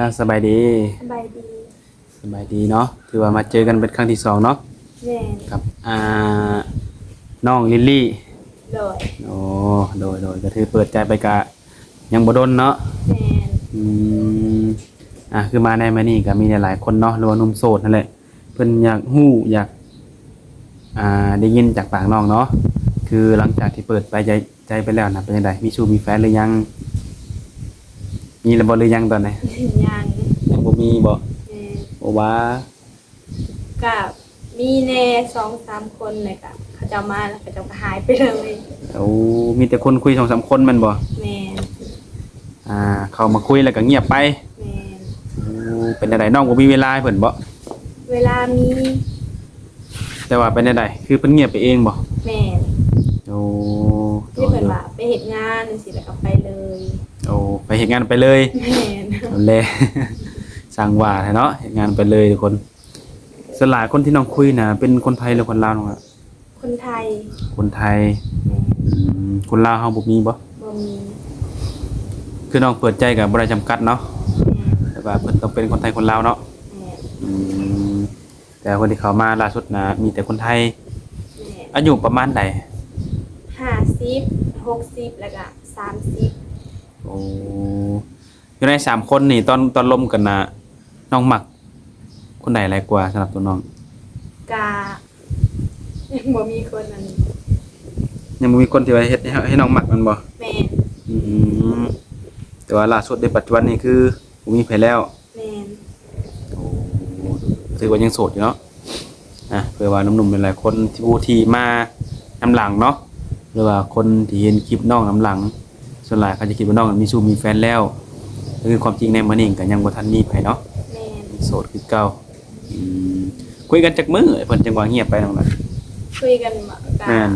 ອ່າ ສະບາຍດີ. ສະບາຍດີ. ສະບາຍດີເນາະ. ຖືວ່າມາເຈີກັນເປັນຄັ້ງທີສອງເນາະ. ແມ່ນ. ກັບ ອ່າ ນ້ອງລິລລີ. ໂດຍ. ໂອ້ ໂດຍໆ ກໍຖືເປີດໃຈໄປກະຍັງບໍ່ດົນເນາະ. ແມ່ນ. ອືມ ອ່າ ຄືມາໃນມື້ນີ້ກໍມີຫຼາຍໆຄົນເນາະ ຫຼືວ່າໜຸ່ມໂສດຫັ້ນແຫຼະ ເພິ່ນຢາກຮູ້ ຢາກ ອ່າ ໄດ້ຍິນຈາກປາກນ້ອງເນາະ ຄືຫຼັງຈາກທີ່ເປີດໄປໃຈ ໃຈໄປແລ້ວນະ ເປັນຈັ່ງໃດ? ມີຊູ້ມີແຟນຫຼືຍັງ? ມີແລ້ວບໍ່ຫຼືຍັງຕອນນີ້? ຍັງ. ຍັງບໍ່ມີບໍ? ແມ່ນ. ເພາະວ່າ? ກະມີແດ່ສອງສາມຄົນ ແລ້ວກະເຂົາເຈົ້າມາແລ້ວເຂົາເຈົ້າກໍຫາຍໄປເລີຍ. ໂອ້ ມີແຕ່ຄົນຄຸຍສອງສາມຄົນແມ່ນບໍ່? ແມ່ນ. ອ່າ ເຂົ້າມາຄຸຍແລ້ວກໍງຽບໄປ. ແມ່ນ. ໂອ້ ເປັນຈັ່ງໃດ ນ້ອງບໍ່ມີເວລາໃຫ້ເພິ່ນບໍ? ເວລາມີ. ແຕ່ວ່າເປັນຈັ່ງໃດ ຄືເພິ່ນງຽບໄປເອງບໍ? ແມ່ນ. ໂອ້ ທີ່ເພິ່ນວ່າໄປເຮັດງານຈັ່ງຊີ້ ແລ້ວກໍໄປເລີຍ. ໂອ້ ໄປເຮັດງານໄປເລີຍ. ແມ່ນ. ນັ້ນແຫຼະ ຊ່າງວ່າແທ້ເນາະ ເຮັດງານໄປເລີຍທຸກຄົນ. ສ່ວນຫຼາຍຄົນທີ່ນ້ອງຄຸຍນະ ເປັນຄົນໄທ ຫຼືຄົນລາວນ້ອງລະ? ຄົນໄທ. ຄົນໄທ. ແມ່ນ. ອືມ ຄົນລາວເຮົາບໍ່ມີບໍ? ບໍ່ມີ. ຄືນ້ອງເປີດໃຈກໍບໍ່ໄດ້ຈຳກັດເນາະ. ແມ່ນ. ແຕ່ວ່າເພິ່ນຕ້ອງເປັນຄົນໄທຄົນລາວເນາະ. ແມ່ນ. ອືມ ແຕ່ຄົນທີ່ເຂົ້າມາລ່າສຸດນະ ມີແຕ່ຄົນໄທ. ແມ່ນ. ອາຍຸປະມານໃດ? ຫ້າສິບ ຫົກສິບ ແລ້ວກະສາມສິບ. ໂອ້ ຢູ່ໃນສາມຄົນນີ້ ຕອນ ຕອນລົມກັນນະ ນ້ອງມັກຄົນໃດຫຼາຍກວ່າສຳລັບຕົວນ້ອງ? ກະຍັງບໍ່ມີຄົນອັນ ຍັງບໍ່ມີຄົນທີ່ວ່າເຮັດໃຫ້ ໃຫ້ນ້ອງມັກແມ່ນບໍ່? ແມ່ນ. ອືມ ແຕ່ວ່າລ່າສຸດໃນປັດຈຸບັນນີ້ຄືບໍ່ມີໃຜແລ້ວ. ແມ່ນ. ໂອ້ ຖືວ່າຍັງໂສດຢູ່ເນາະ. ອ່ະ ເພື່ອວ່າໜຸ່ມໆຫຼາຍໆຄົນທີ່ ຜູ້ທີ່ມານຳຫຼັງເນາະ ຫຼືວ່າຄົນທີ່ເຫັນຄລິບນ້ອງນຳຫຼັງ ສ່ວນຫຼາຍເຂົາຈະຄິດວ່ານ້ອງມີຊູ້ມີແຟນແລ້ວ. ກໍຄືຄວາມຈິງໃນມື້ນີ້ກໍຍັງບໍ່ທັນມີໃຜເນາະ. ແມ່ນ. ໂສດຄືເກົ່າ. ອືມ ຄຸຍກັນຈັກມື້ເພິ່ນຈັ່ງວ່າງຽບໄປນ້ອງລະ? ຄຸຍກັນ ແມ່ນ.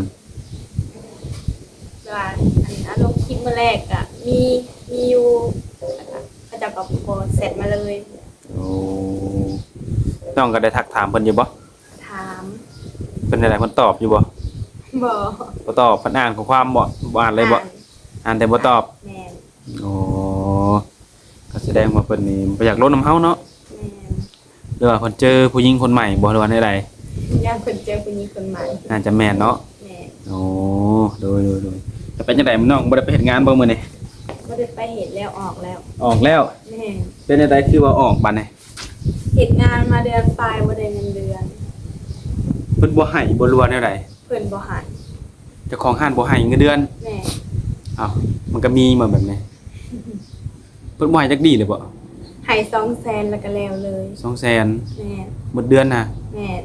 ແບບວ່າ ອັນ ອັນລົງຄລິບມື້ແລກກະມີ ມີຢູ່ ແລ້ວກະເຂົາເຈົ້າກໍບໍ່ແຊັດມາເລີຍ. ໂອ້ ນ້ອງກໍໄດ້ທັກຖາມເພິ່ນຢູ່ບໍ່? ຖາມ. ເພິ່ນຈັ່ງໃດ ເພິ່ນຕອບຢູ່ບໍ່? ບໍ່. ບໍ່ຕອບ. ເພິ່ນອ່ານຂໍ້ຄວາມບໍ່? ບໍ່ອ່ານເລີຍບໍ່? ອ່ານ. ອ່ານແຕ່ບໍ່ຕອບ. ແມ່ນ. ໂອ້ ກໍສະແດງວ່າເພິ່ນນີ້ບໍ່ຢາກລົມນຳເຮົາເນາະ. ແມ່ນ. ຫຼືວ່າເພິ່ນເຈີຜູ້ຍິງຄົນໃໝ່ບໍ່ ຫຼືວ່າແນວໃດ? ຢ້ານເພິ່ນເຈີຜູ້ຍິງຄົນໃໝ່. ໜ້າຈະແມ່ນເນາະ. ແມ່ນ. ໂອ້ ໂດຍໆໆ ແລ້ວເປັນຈັ່ງໃດ ນ້ອງບໍ່ໄດ້ໄປເຮັດງານບໍ່ມື້ນີ້? ບໍ່ໄດ້ໄປເຮັດແລ້ວ ອອກແລ້ວ. ອອກແລ້ວ? ແມ່ນ. ເປັນຈັ່ງໃດຄືວ່າອອກບາດນີ້? ເຮັດງານມາເດືອນປາຍບໍ່ໄດ້ເງິນເດືອນ. ເພິ່ນບໍ່ໃຫ້ບໍ່ ຫຼືວ່າແນວໃດ? ເພິ່ນບໍ່ໃຫ້. ເຈົ້າຂອງຮ້ານບໍ່ໃຫ້ເງິນເດືອນ? ແມ່ນ. ອ້າວ ມັນກໍມີມາແບບນີ້. ເພິ່ນບໍ່ໃຫ້ຈັກດີເລີຍບໍ? ໃຫ້ສອງແສນແລ້ວກໍແລ້ວເລີຍ. ສອງແສນ? ແມ່ນ. ໝົດເດືອນນະ? ແມ່ນ.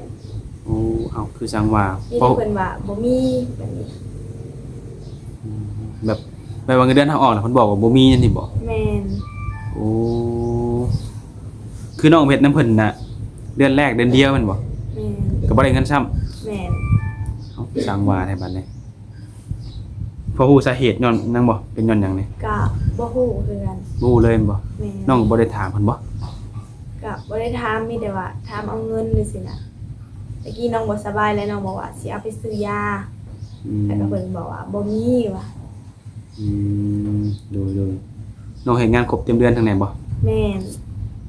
ໂອ້ ເອົາ ຄືຊ່າງວ່າ ມີແຕ່ເພິ່ນວ່າບໍ່ມີແບບນີ້. ອືມ ແບບ ແບບວ່າເງິນເດືອນເຮົາອອກແລ້ວເພິ່ນບອກວ່າບໍ່ມີຈັ່ງຊີ້ບໍ? ແມ່ນ. ໂອ້ ຄືນ້ອງເຮັດນຳເພິ່ນນະ ເດືອນແລກເດືອນດຽວແມ່ນບໍ່? ແມ່ນ. ກໍບໍ່ໄດ້ເງິນຊ້ຳ? ແມ່ນ. ເອົ້າ ຊ່າງວ່າແທ້ບັດນີ້. ພໍຮູ້ສາເຫດຍ້ອນຫຍັງບໍ່? ເປັນຍ້ອນຫຍັງນີ້? ກະບໍ່ຮູ້ຄືກັນ. ບໍ່ຮູ້ເລີຍແມ່ນບໍ່? ແມ່ນ. ນ້ອງກໍບໍ່ໄດ້ຖາມເພິ່ນບໍ່? ກະບໍ່ໄດ້ຖາມ ມີແຕ່ວ່າຖາມເອົາເງິນຈັ່ງຊີ້ນະ. ຕະກີ້ນ້ອງບໍ່ສະບາຍ ແລ້ວນ້ອງບອກວ່າຊິເອົາໄປຊື້ຢາ. ອືມ. ແລ້ວກໍເພິ່ນບອກວ່າບໍ່ມີວ່າ. ອືມ ໂດຍໆ ນ້ອງເຮັດງານຄົບເຕັມເດືອນທັງແນ່ບໍ່? ແມ່ນ.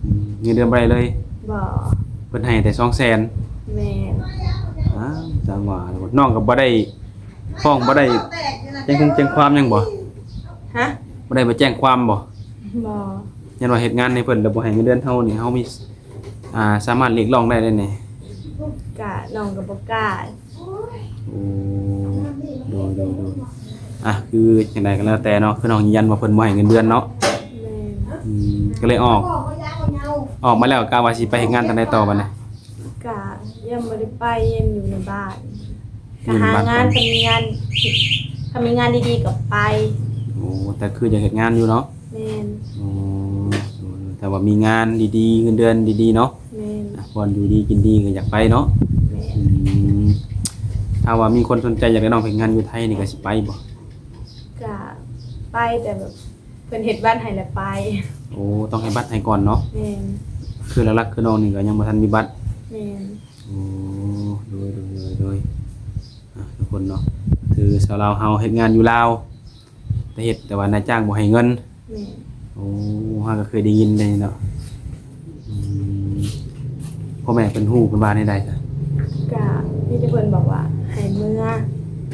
ອືມ ເງິນເດືອນບໍ່ໄດ້ເລີຍ? ບໍ່. ເພິ່ນໃຫ້ແຕ່ສອງແສນ? ແມ່ນ. ອ້າວ ຈັ່ງວ່າ ນ້ອງກໍບໍ່ໄດ້ຟ້ອງ ບໍ່ໄດ້ແຈ້ງຄວາມ ແຈ້ງຄວາມຫຍັງບໍ່? ຮະ? ບໍ່ໄດ້ໄປແຈ້ງຄວາມບໍ່? ບໍ່. ຢ້ານວ່າເຮັດງານໃຫ້ເພິ່ນແລ້ວບໍ່ໃຫ້ເງິນເດືອນເຮົານີ້ ເຮົາມີ ອ່າ ສາມາດຮຽກຮ້ອງໄດ້ເດ້ນີ້. ກະນ້ອງກໍບໍ່ກ້າ. ໂອ້ ໂດຍໆໆ ອ່ະ ຄືຈັ່ງໃດກໍແລ້ວແຕ່ເນາະ ຄືນ້ອງຢືນຢັນວ່າເພິ່ນບໍ່ໃຫ້ເງິນເດືອນເນາະ. ແມ່ນ. ອືມ ກໍເລີຍອອກ ອອກມາແລ້ວກະວ່າຊິໄປເຮັດງານທາງໃດຕໍ່ບັດນີ້? ກະຍັງບໍ່ໄດ້ໄປ ຍັງຢູ່ໃນບ້ານ. ກະຫາງານ ຖ້າມີງານ ຖ້າມີງານດີໆກໍໄປ. ໂອ້ ແຕ່ຄືຢາກເຮັດງານຢູ່ເນາະ? ແມ່ນ. ໂອ້ ຖ້າວ່າມີງານດີໆ ເງິນເດືອນດີໆເນາະ? ແມ່ນ. ບ່ອນຢູ່ດີກິນດີກໍຢາກໄປເນາະ? ແມ່ນ. ອືມ ຖ້າວ່າມີຄົນສົນໃຈຢາກໄດ້ນ້ອງເຮັດງານຢູ່ໄທນີ້ກໍຊິໄປບໍ່? ກະໄປ ແຕ່ແບບເພິ່ນເຮັດບັດໃຫ້ແລ້ວໄປ. ໂອ້ ຕ້ອງເຮັດບັດໃຫ້ກ່ອນເນາະ? ແມ່ນ. ຄືຫຼັກໆ ຄືນ້ອງນີ້ກໍຍັງບໍ່ທັນມີບັດ? ແມ່ນ. ໂອ້ ໂດຍໆໆ ອ່ະ ທຸກຄົນເນາະ ຄືຊາວລາວເຮົາເຮັດງານຢູ່ລາວ ແຕ່ເຮັດ ແຕ່ວ່ານາຍຈ້າງບໍ່ໃຫ້ເງິນ. ແມ່ນ. ໂອ້ ເຮົາກໍເຄີຍໄດ້ຍິນເດ້ເນາະ. ອືມ ພໍ່ແມ່ເພິ່ນຮູ້ ເພິ່ນວ່າແນວໃດຊະ? ກະມີແຕ່ເພິ່ນບອກວ່າໃຫ້ເມືອ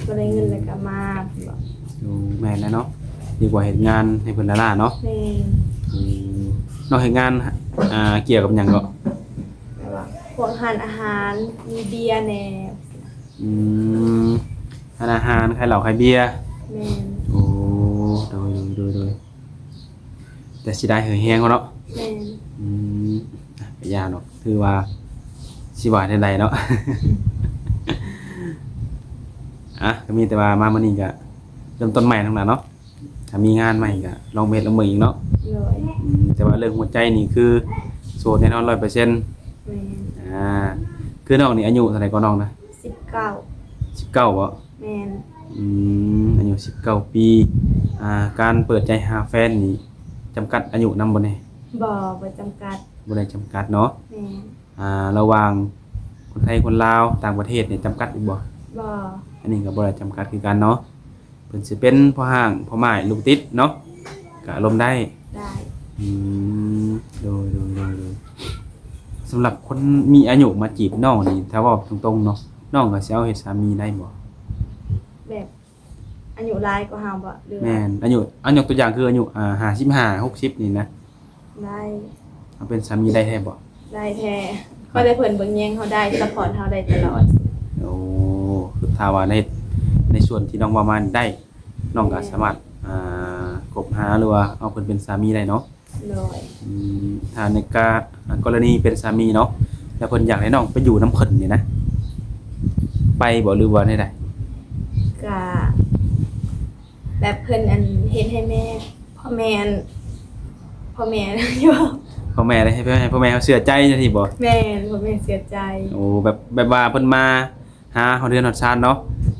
ບໍ່ໄດ້ເງິນແລ້ວກໍມາ ເພິ່ນບອກ. ໂອ້ ແມ່ນແລ້ວເນາະ ດີກວ່າເຮັດງານໃຫ້ເພິ່ນລ້າໆເນາະ. ແມ່ນ. ອືມ ນ້ອງເຮັດງານ ອ່າ ກ່ຽວກັບຫຍັງເກາະ? ແບບວ່າພວກຮ້ານອາຫານ ມີເບຍແດ່. ອືມ ຮ້ານອາຫານ ຂາຍເຫຼົ້າຂາຍເບຍ. ແມ່ນ. ໂອ້ ໂດຍ ໂດຍ ໂດຍ ໂດຍ. ແຕ່ເສຍດາຍເຫື່ອແຮງເນາະ. ແມ່ນ. ອືມ ອ່ະ ກະຢ່າດອກ ຖືວ່າຊິວ່າແນວໃດເນາະ. ອ່ະ ກໍມີແຕ່ວ່າມາມື້ນີ້ກະເລີ່ມຕົ້ນໃໝ່ທັງນັ້ນເນາະ. ຖ້າມີງານໃໝ່ກະລອງໄປເຮັດລອງເບິ່ງອີກເນາະ. ໂດຍ. ອືມ ແຕ່ວ່າເລື່ອງຫົວໃຈນີ້ຄືໂສດແນ່ນອນຮ້ອຍເປີເຊັນ. ແມ່ນ. ອ່າ ຄືນ້ອງນີ້ອາຍຸເທົ່າໃດກໍນ້ອງນະ? ສິບເກົ້າ. ສິບເກົ້າບໍ? ແມ່ນ. ອືມ ອາຍຸສິບເກົ້າປີ. ອ່າ ການເປີດໃຈຫາແຟນນີ້ຈຳກັດອາຍຸນຳບໍ່ແດ່? ບໍ່ ບໍ່ຈຳກັດ. ບໍ່ໄດ້ຈຳກັດເນາະ. ແມ່ນ. ອ່າ ລະຫວ່າງຄົນໄທຄົນລາວ ຕ່າງປະເທດນີ້ຈຳກັດອີກບໍ່? ບໍ່. ອັນນີ້ກໍບໍ່ໄດ້ຈຳກັດຄືກັນເນາະ. ເພິ່ນຊິເປັນພໍ່ຮ້າງ ພໍ່ໝ້າຍ ລູກຕິດເນາະ ກະລົມໄດ້. ໄດ້. ອືມ ໂດຍ ໂດຍ ໂດຍ ໂດຍ. ສຳລັບຄົນມີອາຍຸມາຈີບນ້ອງນີ້ ຖ້າເວົ້າຕົງໆເນາະ ນ້ອງກໍຊິເອົາເຮັດສາມີໄດ້ບໍ່? ແບບອາຍຸຫຼາຍກວ່າເຮົາບໍ່ ຫຼືວ່າ? ແມ່ນ ອາຍຸ ເອົາ ຍົກຕົວຢ່າງຄືອາຍຸ ອ່າ ຫ້າສິບຫ້າ ຫົກສິບນີ້ນະ. ໄດ້. ເອົາເປັນສາມີໄດ້ແທ້ບໍ່? ໄດ້ແທ້. ກໍໄດ້ເພິ່ນເບິ່ງແຍງເຮົາໄດ້ ຊັບພອດເຮົາໄດ້ຕະຫຼອດ. ໂອ້ ຄືຖ້າວ່າໃນ ໃນສ່ວນທີ່ນ້ອງເວົ້າມານີ້ໄດ້ ນ້ອງກໍ ແມ່ນ ສາມາດ ອ່າ ຄົບຫາ ຫຼືວ່າເອົາເພິ່ນເປັນສາມີໄດ້ເນາະ. ໂດຍ. ອືມ ຖ້າໃນກະ ກໍລະນີເປັນສາມີເນາະ ແລ້ວເພິ່ນຢາກໃຫ້ນ້ອງໄປຢູ່ນຳເພິ່ນນີ້ນະ ໄປບໍ່ ຫຼືວ່າແນວໃດ? ກະ ແບບເພິ່ນ ອັນ ເຮັດໃຫ້ແມ່ ພໍ່ແມ່ ອັນ ພໍ່ແມ່ຢູ່ ພໍ່ແມ່ໄດ້ໃຫ້ ໃຫ້ພໍ່ແມ່ເຮົາເຊື່ອໃຈຈັ່ງຊີ້ບໍ່? ແມ່ນ ພໍ່ແມ່ເຊື່ອໃຈ. ໂອ້ ແບບ ແບບວ່າເພິ່ນມາຫາຮອດເຮືອນຮອດຊານເນາະ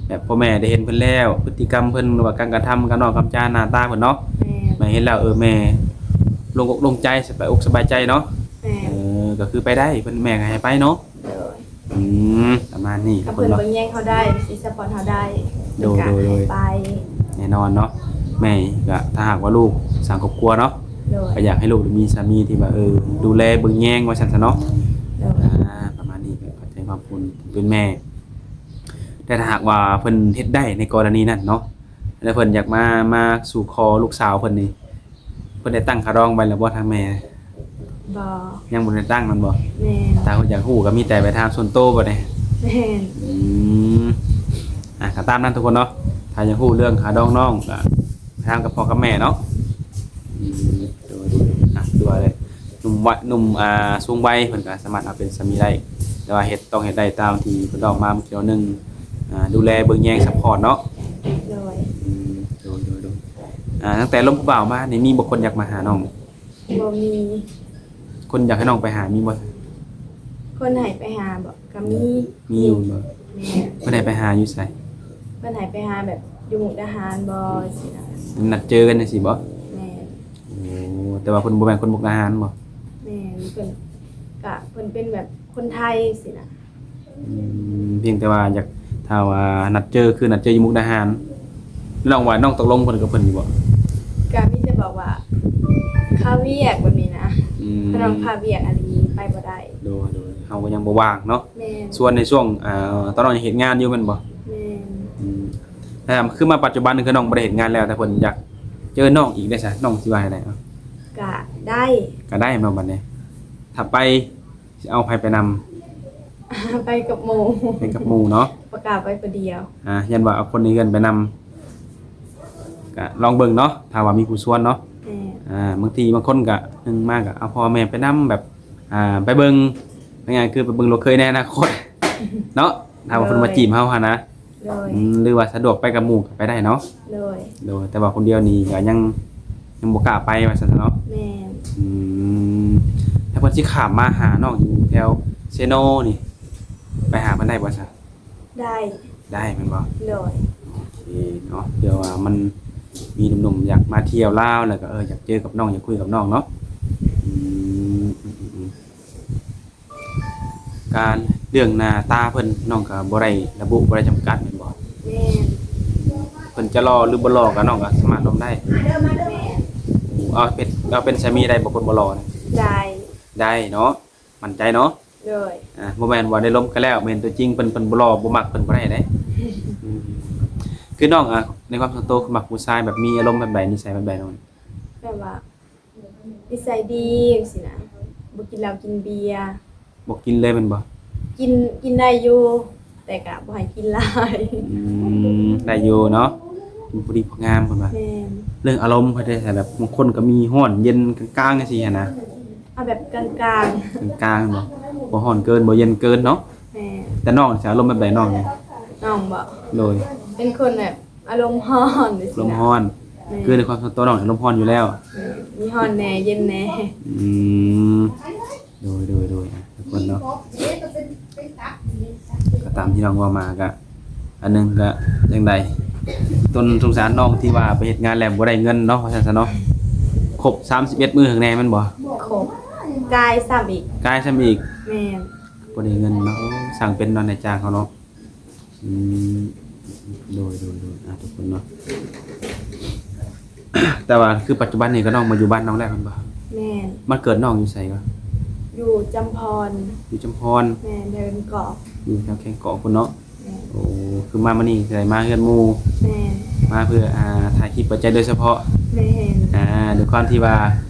ແບບພໍ່ແມ່ໄດ້ເຫັນເພິ່ນແລ້ວ ພຶດຕິກຳເພິ່ນ ຫຼືວ່າການກະທຳ ການເວົ້າການຈາ ໜ້າຕາເພິ່ນເນາະ. ແມ່ນ. ແມ່ເຫັນແລ້ວ ເອີ ແມ່ໂລ່ງອົກໂລ່ງໃຈ ສະບາຍອົກສະບາຍໃຈເນາະ. ແມ່ນ. ເອີ ກໍຄືໄປໄດ້ ເພິ່ນ ແມ່ກໍໃຫ້ໄປເນາະ. ໂດຍ. ອືມ ປະມານນີ້ ຖ້າເພິ່ນເບິ່ງແຍງເຮົາໄດ້ ຊິຊັບພອດເຮົາໄດ້ ໂດຍ ເພິ່ນກໍໃຫ້ໄປ. ແນ່ນອນເນາະ ແມ່ກໍ ຖ້າຫາກວ່າລູກສ້າງຄອບຄົວເນາະ. ໂດຍ. ກໍຢາກໃຫ້ລູກໄດ້ມີສາມີທີ່ວ່າ ເອີ ດູແລເບິ່ງແຍງວ່າຊັ້ນຊະເນາະ. ໂດຍ. ອ່າ ປະມານນີ້ ກໍເຂົ້າໃຈຄວາມຄົນເປັນແມ່ ແຕ່ຖ້າຫາກວ່າເພິ່ນເຮັດໄດ້ໃນກໍລະນີນັ້ນເນາະ ແລ້ວເພິ່ນຢາກມາ ມາສູ່ຂໍລູກສາວເພິ່ນນີ້ ເພິ່ນໄດ້ຕັ້ງຄ່າດອງໄວ້ແລ້ວບໍ່ທາງແມ່? ບໍ່. ຍັງບໍ່ໄດ້ຕັ້ງແມ່ນບໍ່? ແມ່ນ. ຖ້າເພິ່ນຢາກຮູ້ກໍມີແຕ່ໄປຖາມສ່ວນໂຕບໍ່ນີ້? ແມ່ນ. ອືມ ອ່ະ ກໍຕາມນັ້ນທຸກຄົນເນາະ ຖ້າຢາກຮູ້ເລື່ອງຄ່າດອງນ້ອງກໍໄປຖາມກັບພໍ່ກັບແມ່ເນາະ. ອືມ ໂດຍ ໂດຍ ອ່ະ ຄືວ່າເລີຍ ໜຸ່ມວະ ໜຸ່ມ ອ່າ ສູງໄວເພິ່ນກໍສາມາດເອົາເປັນສາມີໄດ້ ແຕ່ວ່າເຮັດ ຕ້ອງເຮັດໄດ້ຕາມທີ່ເພິ່ນເວົ້າມາເມື່ອກີ້ໜ້ອຍໜຶ່ງ ອ່າ ດູແລເບິ່ງແຍງ ຊັບພອດເນາະ. ໂດຍ. ອືມ ໂດຍ ໂດຍ ໂດຍ. ອ່າ ຕັ້ງແຕ່ລົມຜູ້ບ່າວມານີ້ ມີບໍ່ຄົນຢາກມາຫານ້ອງ? ບໍ່ມີ. ຄົນຢາກໃຫ້ນ້ອງໄປຫາມີບໍ່? ຄົນໃຫ້ໄປຫາບໍ? ກໍມີ. ມີຢູ່ບໍ? ແມ່ນ. ເພິ່ນໃຫ້ໄປຫາຢູ່ໃສ? ເພິ່ນໃຫ້ໄປຫາແບບຢູ່ມຸກດາຫານບໍ ຊີ້ນະ. ນັດເຈີກັນຈັ່ງຊີ້ບໍ? ແມ່ນ. ໂອ້ ແຕ່ວ່າເພິ່ນບໍ່ແມ່ນຄົນມຸກດາຫານບໍ? ແມ່ນ. ເພິ່ນ ກະເພິ່ນເປັນແບບຄົນໄທຊີ້ນະ. ອືມ ພຽງແຕ່ວ່າຢາກ ຖ້າວ່ານັດເຈີ ຄືນັດເຈີຢູ່ມຸກດາຫານ ນ້ອງວ່ານ້ອງຕົກລົງເພິ່ນກັບເພິ່ນຢູ່ບໍ່? ກະມີແຕ່ບອກວ່າຄາວຽກແບບນີ້ນະ. ອືມ ຖ້ານ້ອງຄາວຽກອີ່ຫຼີໄປບໍ່ໄດ້. ໂດຍ ໂດຍ. ເຮົາກໍຍັງບໍ່ວ່າງເນາະ. ແມ່ນ. ສ່ວນໃນຊ່ວງ ອ່າ ຕອນນ້ອງຍັງເຮັດງານຢູ່ແມ່ນບໍ່? ແມ່ນ. ອືມ ແລ້ວຄືມາປັດຈຸບັນນີ້ ຄືນ້ອງບໍ່ໄດ້ເຮັດງານແລ້ວ ແຕ່ເພິ່ນຢາກເຈີນ້ອງອີກເດ້ຊະ ນ້ອງຊິວ່າແນວໃດ? ກະໄດ້. ກະໄດ້ແມ່ນບໍ່ບັດນີ້? ຖ້າໄປ ຊິເອົາໃຜໄປນຳ? ໄປກັບໝູ່. ໄປກັບໝູ່ເນາະ. ບໍ່ກ້າໄປຜູ້ດຽວ. ອ່າ ຢ້ານວ່າເອົາຄົນໃນເຮືອນໄປນຳ ກະລອງເບິ່ງເນາະ ຖ້າວ່າມີຜູ້ຊວນເນາະ. ແມ່ນ. ອ່າ ບາງທີບາງຄົນກະ ໜຶ່ງມາກະເອົາພໍ່ແມ່ໄປນຳ ແບບ ອ່າ ໄປເບິ່ງ ງ່າຍໆ ຄືໄປເບິ່ງລູກເຂີຍໃນອະນາຄົດເນາະ ຖ້າວ່າເພິ່ນມາຈີບເຮົາຫັ້ນນະ. ໂດຍ. ອືມ ຫຼືວ່າສະດວກໄປກັບໝູ່ກໍໄປໄດ້ເນາະ. ໂດຍ. ໂດຍ ແຕ່ວ່າຄົນດຽວນີ້ກໍຍັງ ຍັງບໍ່ກ້າໄປວ່າຊັ້ນເນາະ. ແມ່ນ. ອືມ ຖ້າເພິ່ນຊິຂ້າມມາຫານ້ອງຢູ່ແຖວເຊໂນນີ້ ໄປຫາເພິ່ນໄດ້ບໍ່ຊະ? ໄດ້. ໄດ້ແມ່ນບໍ່? ໂດຍ. ໂອເຄເນາະ ເພື່ອວ່າມັນມີໜຸ່ມໆຢາກມາທ່ຽວລາວ ແລ້ວກໍ ເອີ ຢາກເຈີກັບນ້ອງ ຢາກຄຸຍກັບນ້ອງເນາະ. ອືມ ອືມ ອືມ ອືມ. ການເລື່ອງໜ້າຕາເພິ່ນ ນ້ອງກໍບໍ່ໄດ້ລະບຸ ບໍ່ໄດ້ຈຳກັດແມ່ນບໍ່? ແມ່ນ. ເພິ່ນຈະຫຼໍ່ຫຼືບໍ່ຫຼໍ່ກໍນ້ອງກໍສາມາດລົມໄດ້. ແມ່ນ. ໂອ້ ເອົາເປັນ ເອົາເປັນສາມີໄດ້ບໍ່ ຄົນບໍ່ຫຼໍ່ນະ? ໄດ້ ໄດ້ເນາະ ໝັ້ນໃຈເນາະ? ໂດຍ ອ່າ ບໍ່ແມ່ນວ່າໄດ້ລົມກັນແລ້ວ ມາເຫັນຕົວຈິງເພິ່ນ ເພິ່ນບໍ່ຫຼໍ່ ບໍ່ມັກ ເພິ່ນບໍ່ໄດ້ເດ້. ອືມ ຄືນ້ອງ ອ່າ ໃນຄວາມສ່ວນໂຕ ມັກຜູ້ຊາຍແບບມີອາລົມແບບໃດ ນິໄສແບບໃດນ້ອງ? ແບບວ່າ ນິໄສດີຈັ່ງຊີ້ນະ ບໍ່ກິນເຫຼົ້າກິນເບຍ. ບໍ່ກິນເລີຍແມ່ນບໍ່? ກິນ ກິນໄດ້ຢູ່ ແຕ່ກະບໍ່ໃຫ້ກິນຫຼາຍ. ອືມ ໄດ້ຢູ່ເນາະ ກິນພໍດີພໍງາມເພິ່ນວ່າ. ແມ່ນ ເລື່ອງອາລົມເພິ່ນເດ້ ແບບບາງຄົນກໍມີຮ້ອນເຢັນກາງໆ ຈັ່ງຊີ້ຫັ້ນນະ. ເອົາແບບກາງໆ ກາງໆເນາະ ບໍ່ຮ້ອນເກີນ ບໍ່ເຢັນເກີນເນາະ. ແມ່ນ ແຕ່ນ້ອງຊິອາລົມແບບໃດນ້ອງນີ້? ນ້ອງບໍ? ໂດຍ ເປັນຄົນແບບ ອາລົມຮ້ອນ ອາລົມຮ້ອນ. ແມ່ນ ຄືໃນຄວາມສ່ວນຕົວນ້ອງອາລົມຮ້ອນຢູ່ແລ້ວ. ແມ່ນ ມີຮ້ອນແດ່ເຢັນແດ່. ອືມ ໂດຍ ໂດຍ ໂດຍ ອ່ະ ທຸກຄົນເນາະ ກໍຕາມທີ່ນ້ອງເວົ້າມາ ກໍອັນໜຶ່ງກໍຈັ່ງໃດ ຕົນສົງສານນ້ອງທີ່ວ່າໄປເຮັດງານແລ້ວບໍ່ໄດ້ເງິນເນາະ ວ່າຊັ້ນຊະເນາະ. ຄົບສາມສິບເອັດມື້ແດ່ແມ່ນບໍ່? ຄົບ ກາຍຊ້ຳອີກ ກາຍຊ້ຳອີກ. ແມ່ນ ບໍ່ໄດ້ເງິນເນາະ ໂອ້ ຊ່າງເປັນເນາະ ນາຍຈ້າງເຮົາເນາະ. ອືມ ໂດຍ ໂດຍ ໂດຍ ອ່າ ທຸກຄົນເນາະ ແຕ່ວ່າຄືປັດຈຸບັນນີ້ກໍນ້ອງມາຢູ່ບ້ານນ້ອງແລ້ວແມ່ນບໍ່? ແມ່ນ ບ້ານເກີດນ້ອງຢູ່ໃສກໍ? ຢູ່ຈຳພອນ ຢູ່ຈຳພອນ. ແມ່ນ ແຖວແຄມເກາະ ຢູ່ແຖວແຄມເກາະພຸ້ນເນາະ. ແມ່ນ ໂອ້ ຄືມາມື້ນີ້ກໍໄດ້ມາເຮືອນໝູ່. ແມ່ນ ມາເພື່ອ ອ່າ ຖ່າຍຄລິບເປີດໃຈໂດຍສະເພາະ. ແມ່ນ ອ່າ ດ້ວຍຄວາມທີ່ວ່າ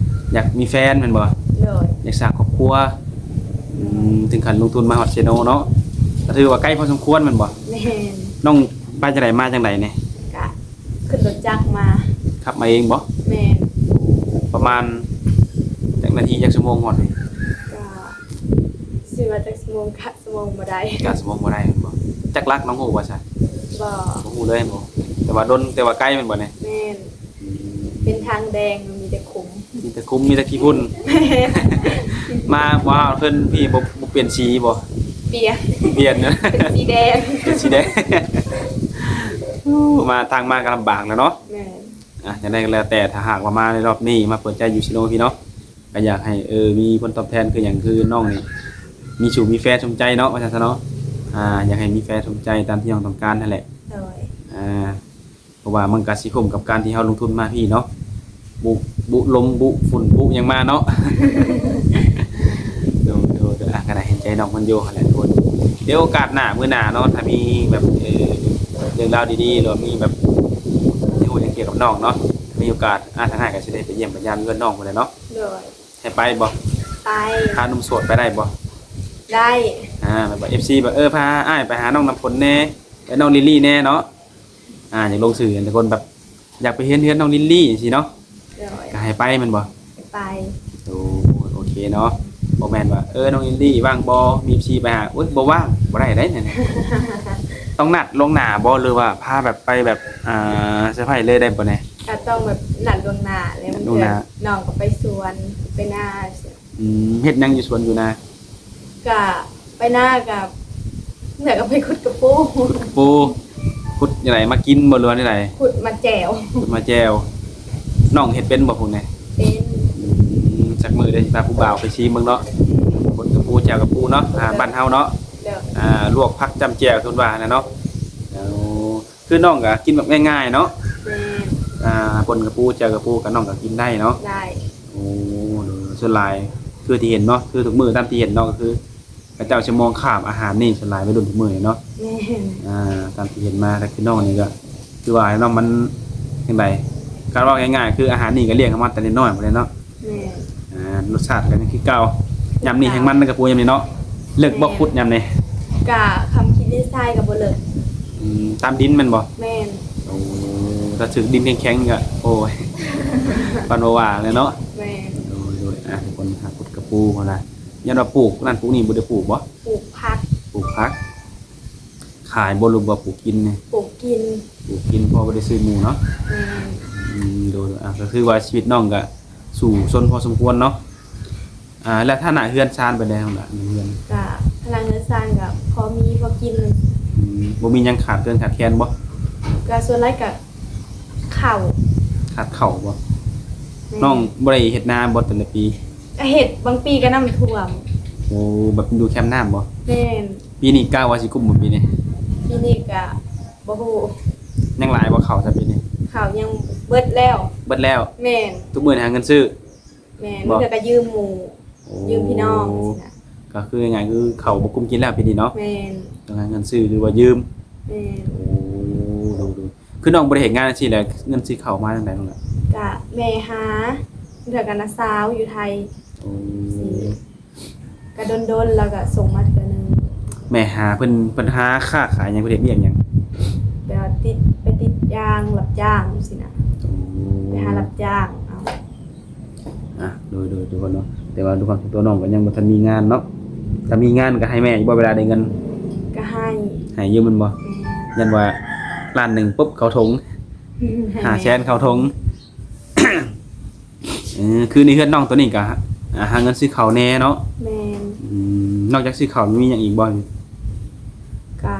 ຢາກມີແຟນແມ່ນບໍ່? ໂດຍ ຢາກສ້າງຄອບຄົວ. ອືມ ເຖິງຂັ້ນລົງທຶນມາຮອດເຊໂນເນາະ ກໍຖືວ່າໄກພໍສົມຄວນແມ່ນບໍ່? ແມ່ນ ນ້ອງໄປຈັ່ງໃດມາຈັ່ງໃດນີ້? ກະຂຶ້ນລົດຈັກມາ. ຂັບມາເອງບໍ່? ແມ່ນ ປະມານຈັກນາທີ ຈັກຊົ່ວໂມງຮອດນີ້? ກະຊິວ່າຈັກຊົ່ວໂມງ ກະຊົ່ວໂມງບໍ່ໄດ້. ກະຊົ່ວໂມງບໍ່ໄດ້ແມ່ນບໍ່? ຈັກຫຼັກນ້ອງຮູ້ບໍ່ຊະ? ບໍ່ ບໍ່ຮູ້ເລີຍແມ່ນບໍ່? ແຕ່ວ່າດົນ ແຕ່ວ່າໄກແມ່ນບໍ່ນີ້? ແມ່ນ ອືມ ເປັນທາງແດງ ມີແຕ່ຂຸມ ມີແຕ່ຂຸມ ມີແຕ່ຂີ້ຝຸ່ນ. ແມ່ນ ມາ ມາເພິ່ນພີ່ບໍ່ ບໍ່ປ່ຽນສີບໍ່? ປ່ຽນ ປ່ຽນເນາະ ເປັນສີແດງ ເປັນສີແດງ. ໂອ້ ມາ ທາງມາກໍລຳບາກແລ້ວເນາະ. ແມ່ນ ອ່ະ ຈັ່ງໃດກໍແລ້ວແຕ່ ຖ້າຫາກວ່າມາໃນຮອບນີ້ ມາເປີດໃຈຢູ່ເຊໂນພີ້ເນາະ ກໍຢາກໃຫ້ ເອີ ມີຜົນຕອບແທນຄືຫຍັງ ຄືນ້ອງນີ້ມີຊູ້ມີແຟນສົມໃຈເນາະ ວ່າຊັ້ນຊະເນາະ. ອ່າ ຢາກໃຫ້ມີແຟນສົມໃຈຕາມທີ່ນ້ອງຕ້ອງການຫັ້ນແຫຼະ. ໂດຍ ອ່າ ເພາະວ່າມັນກະຊິຄຸ້ມກັບການທີ່ເຮົາລົງທຶນມາພີ້ເນາະ ບຸ ບຸລົມ ບຸຝຸ່ນ ບຸຫຍັງມາເນາະ. ໂດຍ ໂດຍ ໂດຍ ອ່ະ ກໍໄດ້ເຫັນໃຈນ້ອງເພິ່ນຢູ່ຫັ້ນແຫຼະທຸກຄົນ. ດຽວໂອກາດໜ້າ ມື້ໜ້າເນາະ ຖ້າມີແບບ ເອີ ເລື່ອງລາວດີໆ ຫຼືວ່າມີແບບທີ່ຮູ້ຫຍັງກ່ຽວກັບນ້ອງເນາະ ມີໂອກາດ ອ່າ ທາງອ້າຍກໍຊິໄດ້ໄປຢ້ຽມໄປຢາມເຮືອນນ້ອງພຸ້ນແຫຼະເນາະ. ໂດຍ ໃຫ້ໄປບໍ່? ໄປ ພາໜຸ່ມໂສດໄປໄດ້ບໍ່? ໄດ້ ອ່າ ແບບວ່າເອັຟຊີແບບ ເອີ ພາອ້າຍໄປຫານ້ອງນ້ຳຝົນແດ່ ແລະ ນ້ອງລິລລີແດ່ເນາະ. ອ່າ ຢາກລົງຊື່ ອັນ ທຸກຄົນແບບຢາກໄປເຫັນເຮືອນນ້ອງລິລລີຈັ່ງຊີ້ເນາະ. ໂດຍ ກໍໃຫ້ໄປແມ່ນບໍ່? ໃຫ້ໄປ ໂອ້ ໂອເຄເນາະ. ບໍ່ແມ່ນວ່າ ເອີ ນ້ອງລິລລີວ່າງບໍ່? ມີເອັຟຊີໄປຫາ ໂອ້ຍ ບໍ່ວ່າງ ບໍ່ໄດ້ເດ້. ຕ້ອງນັດລ່ວງໜ້າບໍ່ ຫຼືວ່າພາແບບໄປແບບ ອ່າ ເຊີໄພຣສ໌ເລີຍໄດ້ບໍ່ນີ້? ກໍຕ້ອງແບບນັດລ່ວງໜ້າແລ້ວ ບາງເທື່ອນ້ອງກໍໄປສວນ ໄປນາ. ອືມ ເຮັດຫຍັງຢູ່ສວນຢູ່ນາ? ກະໄປນາກະ ແລ້ວກໍໄປຂຸດກະປູ. ຂຸດກະປູ ຂຸດຈັ່ງໃດ ມາກິນບໍ່ ຫຼືວ່າແນວໃດ? ຂຸດມາແຈ່ວ ຂຸດມາແຈ່ວ. ນ້ອງເຮັດເປັນບໍ່ພວກນີ້? ເປັນ ອືມ ຈັກມື້ເດຊິພາຜູ້ບ່າວໄປຊີມເບິ່ງເນາະ. ຂຸດກະປູ ແຈ່ວກະປູເນາະ ອາຫານບ້ານເຮົາເນາະ. ໂດຍ ອ່າ ລວກຜັກຈ້ຳແຈ່ວ ເພິ່ນວ່າຫັ້ນແຫຼະເນາະ. ໂອ້ ຄືນ້ອງກໍກິນແບບງ່າຍໆເນາະ. ແມ່ນ ອ່າ ປົ່ນກະປູ ແຈ່ວກະປູ ກໍນ້ອງກໍກິນໄດ້ເນາະ. ໄດ້ ໂອ້ ໂດຍ ສ່ວນຫຼາຍຄືທີ່ເຫັນເນາະ ຄືທຸກມື້ຕາມທີ່ເຫັນເນາະ ກໍຄືເຂົາເຈົ້າຊິມອງຂ້າມອາຫານນີ້ ສ່ວນຫຼາຍໄວລຸ້ນທຸກມື້ນີ້ເນາະ. ແມ່ນ ອ່າ ຕາມທີ່ເຫັນມາ ແຕ່ຄືນ້ອງນີ້ກໍຄືວ່າເນາະ ມັນຈັ່ງໃດ ການເວົ້າງ່າຍໆ ຄືອາຫານນີ້ກໍລ້ຽງເຮົາມາແຕ່ນ້ອຍໆພຸ້ນແຫຼະເນາະ. ແມ່ນ ອ່າ ລົດຊາດກໍຍັງຄືເກົ່າ. ຍາມນີ້ແຮ່ງມັນນະ ກະປູ ຍາມນີ້ເນາະ. ເລິກບໍ່ ແມ່ນ ຂຸດຍາມນີ້? ກະຄຳຄິດໃນຊາຍກໍບໍ່ເລິກ. ອືມ ຕາມດິນແມ່ນບໍ່? ແມ່ນ ໂອ້ ຖ້າຖືກດິນແຂງໆ ກໍ ໂອ້ຍ ປານບໍ່ວ່າເລີຍເນາະ. ແມ່ນ ໂດຍໆ. ອ່າ ທຸກຄົນຫາຂຸດກະປູຫັ້ນນະ ຍ້ອນວ່າປູກນັ້ນປູກນີ້ບໍ່ໄດ້ປູກບໍ່? ປູກຜັກ ປູກຜັກ. ຂາຍບໍ່ ຫຼືວ່າປູກກິນນີ້? ປູກກິນ ປູກກິນ ພໍບໍ່ໄດ້ຊື້ໝູ່ເນາະ. ແມ່ນ ອືມ ໂດຍໆ. ອ່າ ກໍຄືວ່າຊີວິດນ້ອງກໍສູ້ຊົນພໍສົມຄວນເນາະ. ອ່າ ແລ້ວຖານະເຮືອນຊານເປັນໃດນ້ອງລະ ເຮືອນ? ກະຖານະເຮືອນຊານກໍພໍມີພໍກິນ. ອືມ ບໍ່ມີຫຍັງຂາດເກີນຂາດແຄນບໍ່? ກະສ່ວນຫຼາຍກະເຂົ້າ. ຂາດເຂົ້າບໍ່? ແມ່ນ ນ້ອງບໍ່ໄດ້ເຮັດນາບໍ່ແຕ່ລະປີ? ກະເຮັດ ບາງປີກໍນ້ຳຖ້ວມ. ໂອ້ ແບບຢູ່ແຄມນ້ຳບໍ່? ແມ່ນ ປີນີ້ກະວ່າຊິກຸ້ມບໍ່ປີນີ້? ປີນີ້ກະບໍ່ຮູ້. ຍັງຫຼາຍບໍ່ເຂົ້າຊະປີນີ້? ເຂົ້າຍັງເບິດແລ້ວ ເບິດແລ້ວ ແມ່ນ ທຸກມື້ນີ້ຫາເງິນຊື້ ແມ່ນ ບໍ່ ບາງເທື່ອກໍຢືມໝູ່ ໂອ້ ຢືມພີ່ນ້ອງ ຈັ່ງຊີ້ນະ ກໍຄືງ່າຍໆ ຄືເຂົ້າບໍ່ກຸ້ມກິນແລ້ວປີນີ້ເນາະ ແມ່ນ ຕ້ອງຫາເງິນຊື້ ຫຼືວ່າຢືມ ແມ່ນ ໂອ້ ໂດຍໆ ຄືນ້ອງບໍ່ໄດ້ເຮັດງານຈັ່ງຊີ້ແຫຼະ ເງິນຊື້ເຂົ້າມາຈັ່ງໃດນ້ອງລະ? ກະແມ່ຫາ ເທື່ອກັນນະສາວຢູ່ໄທ ໂອ້ ກະດົນໆ ແລ້ວກະສົ່ງມາເທື່ອໜຶ່ງ ແມ່ຫາ ເພິ່ນ ເພິ່ນຫາຄ້າຂາຍຫຍັງ ເພິ່ນເຮັດວຽກຫຍັງ? ແບບວ່າຕິດ ໄປຕິດຢາງ ຮັບຈ້າງຈັ່ງຊີ້ນະ ໂອ້ ໄປຫາຮັບຈ້າງເອົາ ອ່ະ ໂດຍໆ ທຸກຄົນເນາະ ແຕ່ວ່າດ້ວຍຄວາມທີ່ຕົວນ້ອງກໍຍັງບໍ່ທັນມີງານເນາະ ຖ້າມີງານກໍໃຫ້ແມ່ຢູ່ບໍ່ ເວລາໄດ້ເງິນ? ກໍໃຫ້ ໃຫ້ຢູ່ແມ່ນບໍ່? ແມ່ນ ຢ້ານວ່າລ້ານໜຶ່ງປຸບເຂົ້າຖົງ ໃຫ້ແມ່ ຫ້າແສນເຂົ້າຖົງ ເອີ ຄືໃນເຮືອນນ້ອງໂຕນີ້ກໍ ອ່າ ຫາເງິນຊື້ເຂົ້າແດ່ເນາະ ແມ່ນ ອືມ ນອກຈາກຊື້ເຂົ້າມີຫຍັງອີກບໍ່? ກະ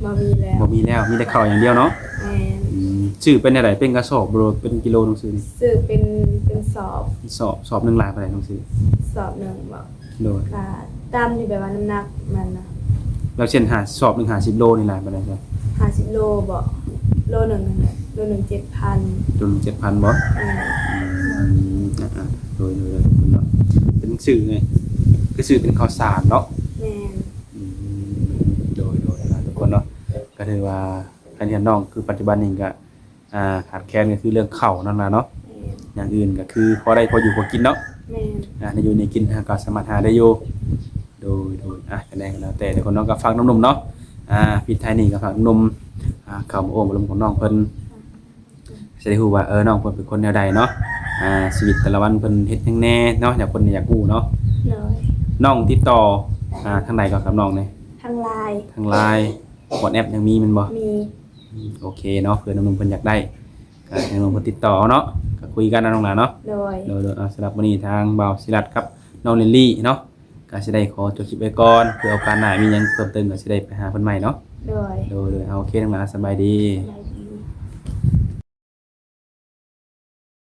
ບໍ່ມີແລ້ວ ບໍ່ມີແລ້ວ ມີແຕ່ເຂົ້າຢ່າງດຽວເນາະ ແມ່ນ ອືມ ຊື້ເປັນແນວໃດ ເປັນກະສອບບໍ່ ຫຼືເປັນກິໂລນ້ອງຊື້ນີ້? ຊື້ເປັນ ເປັນສອບ ສອບ ສອບໜຶ່ງຫຼາຍປານໃດນ້ອງຊື້? ສອບໜຶ່ງບໍ່? ໂດຍ ກະຕາມຢູ່ແບບວ່ານ້ຳໜັກມັນນະ ແລ້ວເຊັ່ນ ຫ້າ ສອບໜຶ່ງຫ້າສິບໂລນີ້ຫຼາຍປານໃດຊະ? ຫ້າສິບໂລບໍ່? ໂລໜຶ່ງຫັ້ນແຫຼະ ໂລໜຶ່ງເຈັດພັນ ໂລໜຶ່ງເຈັດພັນບໍ່? ແມ່ນ ອືມ ອ່າ ໂດຍໆ ເນາະ ເປັນຊື້ໄງ ຄືຊື້ເປັນເຂົ້າສານເນາະ ແມ່ນ ອືມ ໂດຍໆ ອ່າ ທຸກຄົນເນາະ ກໍຖືວ່າຄັນເຫັນນ້ອງ ຄືປັດຈຸບັນນີ້ກໍ ອ່າ ຂາດແຄນກໍຄືເລື່ອງເຂົ້ານັ້ນລະເນາະ ແມ່ນ ຢ່າງອື່ນກໍຄືພໍໄດ້ພໍຢູ່ພໍກິນເນາະ ແມ່ນ ອ່າ ໄດ້ຢູ່ໄດ້ກິນ ເຮົາກໍສາມາດຫາໄດ້ຢູ່ ໂດຍໆ ອ່າ ຈັ່ງໃດກໍແລ້ວແຕ່ທຸກຄົນເນາະ ກໍຝາກໜຸ່ມໆ ເນາະ ອ່າ ປິດທ້າຍນີ້ກໍຝາກໜຸ່ມໆ ອ່າ ເຂົ້າມາໂອ້ມາລົມກັບນ້ອງເພິ່ນ ຊິໄດ້ຮູ້ວ່າ ເອີ ນ້ອງເພິ່ນເປັນຄົນແນວໃດເນາະ ອ່າ ຊີວິດແຕ່ລະວັນເພິ່ນເຮັດຫຍັງແດ່ເນາະ ຢາກ ຄົນຢາກຮູ້ເນາະ ໂດຍ ນ້ອງຕິດຕໍ່ ອ່າ ທາງໃດກໍກັບນ້ອງນີ້? ທາງ LINE ທາງ LINE WhatsApp ຍັງມີແມ່ນບໍ່? ມີ ອືມ ໂອເຄເນາະ ເພື່ອໜຸ່ມໆເພິ່ນຢາກໄດ້ ກໍໃຫ້ໜຸ່ມເພິ່ນຕິດຕໍ່ເອົາເນາະ ກໍຄຸຍກັນເນາະນ້ອງຫຼ້າເນາະ ໂດຍ ໂດຍໆ ອ່າ ສຳລັບມື້ນີ້ທາງບ່າວສີລັດກັບນ້ອງລິນລີເນາະ ກໍຊິໄດ້ຂໍຈົບຄລິບໄວ້ກ່ອນ ເພື່ອໂອກາດໜ້າມີຫຍັງເພີ່ມເຕີມກໍຊິໄດ້ໄປຫາເພິ່ນໃໝ່ເນາະ ໂດຍ ໂດຍໆ ເອົາ ໂອເຄ ນ້ອງຫຼ້າ ສະບາຍດີ ສະບາຍ